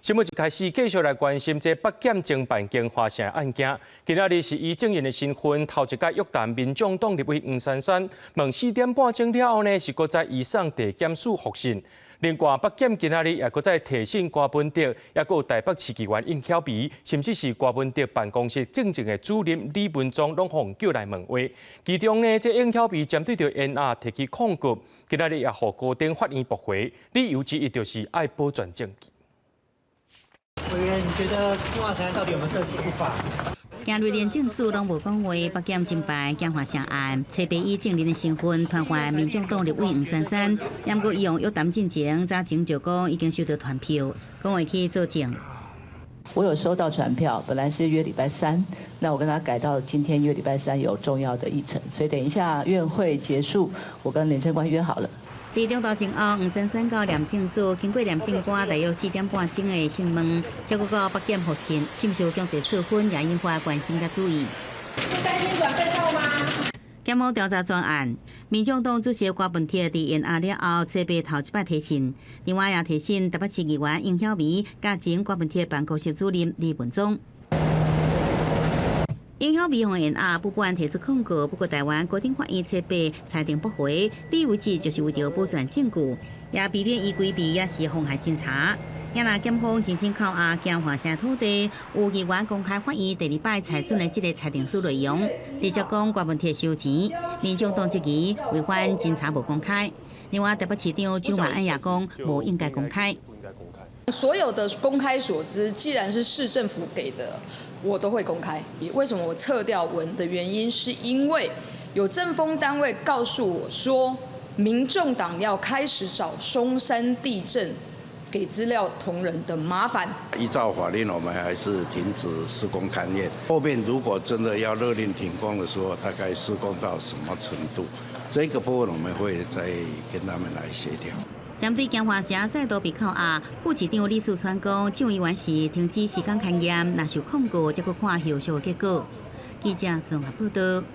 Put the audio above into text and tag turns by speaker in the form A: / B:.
A: 新聞一開始繼續來關心這北檢偵辦京華城案件。今仔日是以證人的身份頭一擺約談民眾黨立委黃珊珊，問4點半鐘了後呢，是閣再移送地檢署複訊。另外，北檢今仔日也閣再提訊柯文哲，也閣有台北市議員應曉薇，甚至是柯文哲辦公室正正的主任李文忠，攏予人叫來問話。其中呢，這應曉薇針對著延押提起控告，今仔日也予高等法院駁回，理由之一就是愛保全證據。
B: 委員，你覺得京華城到底有沒有涉及不法？
C: 今日廉政署攏無講話，北檢偵辦京華城案，冊八以證人的身份傳喚民眾黨立委黃珊珊，毋過伊予約談進前，早前就講已經收到傳票，講會去作證。
D: 我有收到傳票，本來是約禮拜三，那我跟他改到今天約禮拜三有重要的議程，所以等一下院會結束，我跟廉政官約好了。
C: 佇中晝前後，黃珊珊到廉政署，經過廉政官大約4點半鐘的訊問，才閣到北檢複訊，是毋是有強制處分，也引發關心佮注意。
E: 不擔心轉被告嗎？
C: 檢方調查專案，民眾黨主席柯文哲佇延押了後，冊八頭一擺提訊，另外也提訊台北市議員應曉薇，佮前柯文哲辦公室主任李文忠。應曉薇予延押，不滿提出控告，不過台灣高等法院冊八裁定駁回，理由之一就是為著保全證據，也避免伊規避抑是妨害偵查。也若檢方申請扣押京華城土地，有議員公開法院第二擺裁准的這个裁定書內容，直接講柯文哲收錢，民眾黨質疑違反偵查無公開。另外，台北市長蔣萬安也講無應該公開。
F: 所有的公開所知，既然是市政府給的，我都會公開。為什麼我撤掉文的原因，是因為有政風單位告訴我說，民眾黨要開始找松山地政給資料同仁的麻煩。
G: 依照法令，我們還是停止施工勘驗。後面如果真的要勒令停工的時候，大概施工到什麼程度，這個部分我們會再跟他們來協調。
C: 針對京華城再度被扣押，副市長李四川講，眾議員是停止施工勘驗，若受控告，才閣看後續結果。記者綜合報道。